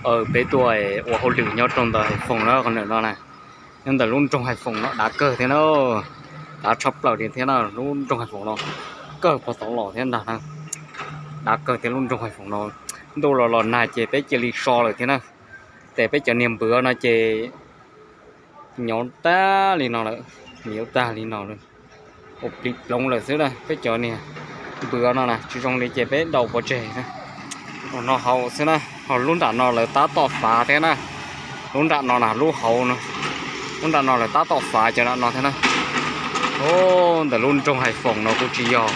Peb tuaj ua hauj lwm nyob rau ntawm Hais Foom na, qhov ntawm no na, nyob ntawm lub nroog Hais Foom no dav kawg thiab na, dav tshaj plaws li thiab na, lub nroog Hais Foom no kawg puag tod los thiab ntag na, dav kawg thiab lub nroog Hais Foom no. Ntuj los los nag ces peb cia li so lawm thiab na, ces peb cov niag npwv no ces nyob tag li no lawm, nyob tag li no lawm, ua plig ploov lawm xwb na, peb cov niag npwv no na tsis zoo li ces peb daus pov tseg na, no haus xwb na. Ho lub nram no lawv tab tom fav thiab na, lub nram no na lub hauv no, lub nram no lawv tab tom fav cov nram no thiab na. Ntawm lub nroog Hais Foom no kuj tsis yog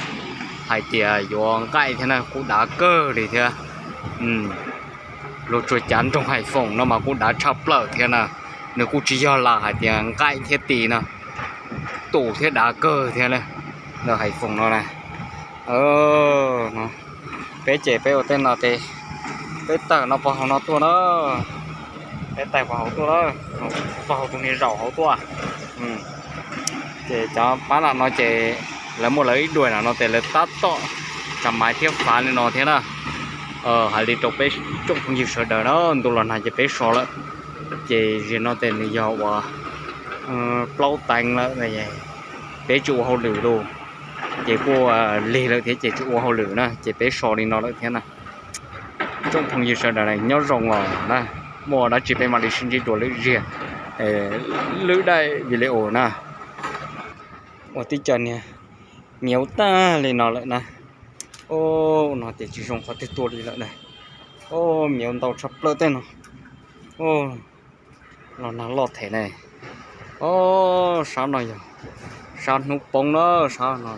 hais tias yuav nqaij thiab na, kuj dav kawg li thiab. Luag tsuas cav nroog Hais Foom no mas kuj dav tshaj plaws thiab na, nws kuj tsis yog lam hais tias nqaij thiab tis no, tus thiab dav kawg thiab na, ntawm Hais Foom no na. Peb ces peb ua tej no ces peb tawm no pog hauv no tuaj na, peb tawm pog hauv tuaj na, pog hauv tus niag zaum hauv tuaj. Ces cov pab nram no ces lawv muaj lawv ib duam nram no ces lawv tab tom tsa maiv thiab fav li no thiab na. Hais li rau peb tsoom phooj ywg sawv daws na, ntuj los nag ces peb so lawm, ces zim no ces nws yog uas plaub teev lawm, peb tsis ua hauj lwm lauj, ces kuj lig lawm thiab ces tsis ua hauj lwm na, ces peb so li no lawm thiab na. Tsoom phooj ywg sawv daws nyob zoo os na, muaj dab tsi peb mam li sib ntsib dua lwm zaug, lwm daim video na. Ua tib co niag miav tag li no lawm na. Ub, no ces tsis zoo qhov twg tuaj li lawm na. Ub, miav ntau tshaj plaws tej no. Ub, los nag loj them ne. Ub, sab no yog sab hnub poob na, sab no,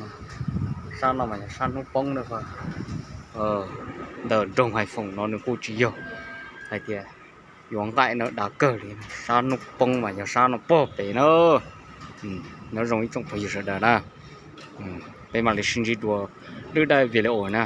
sab no mas yog sab hnub poob na. Ntawm nroog Hais Foom no nws kuj tsis yog hais tias yuav nqaij no dav kawg li, sab hnub poob mas yog sab no pog pem na. Nyob zoo ib tsoom phooj ywg sawv daws na, peb mam li sib ntsib dua lwm daim video na.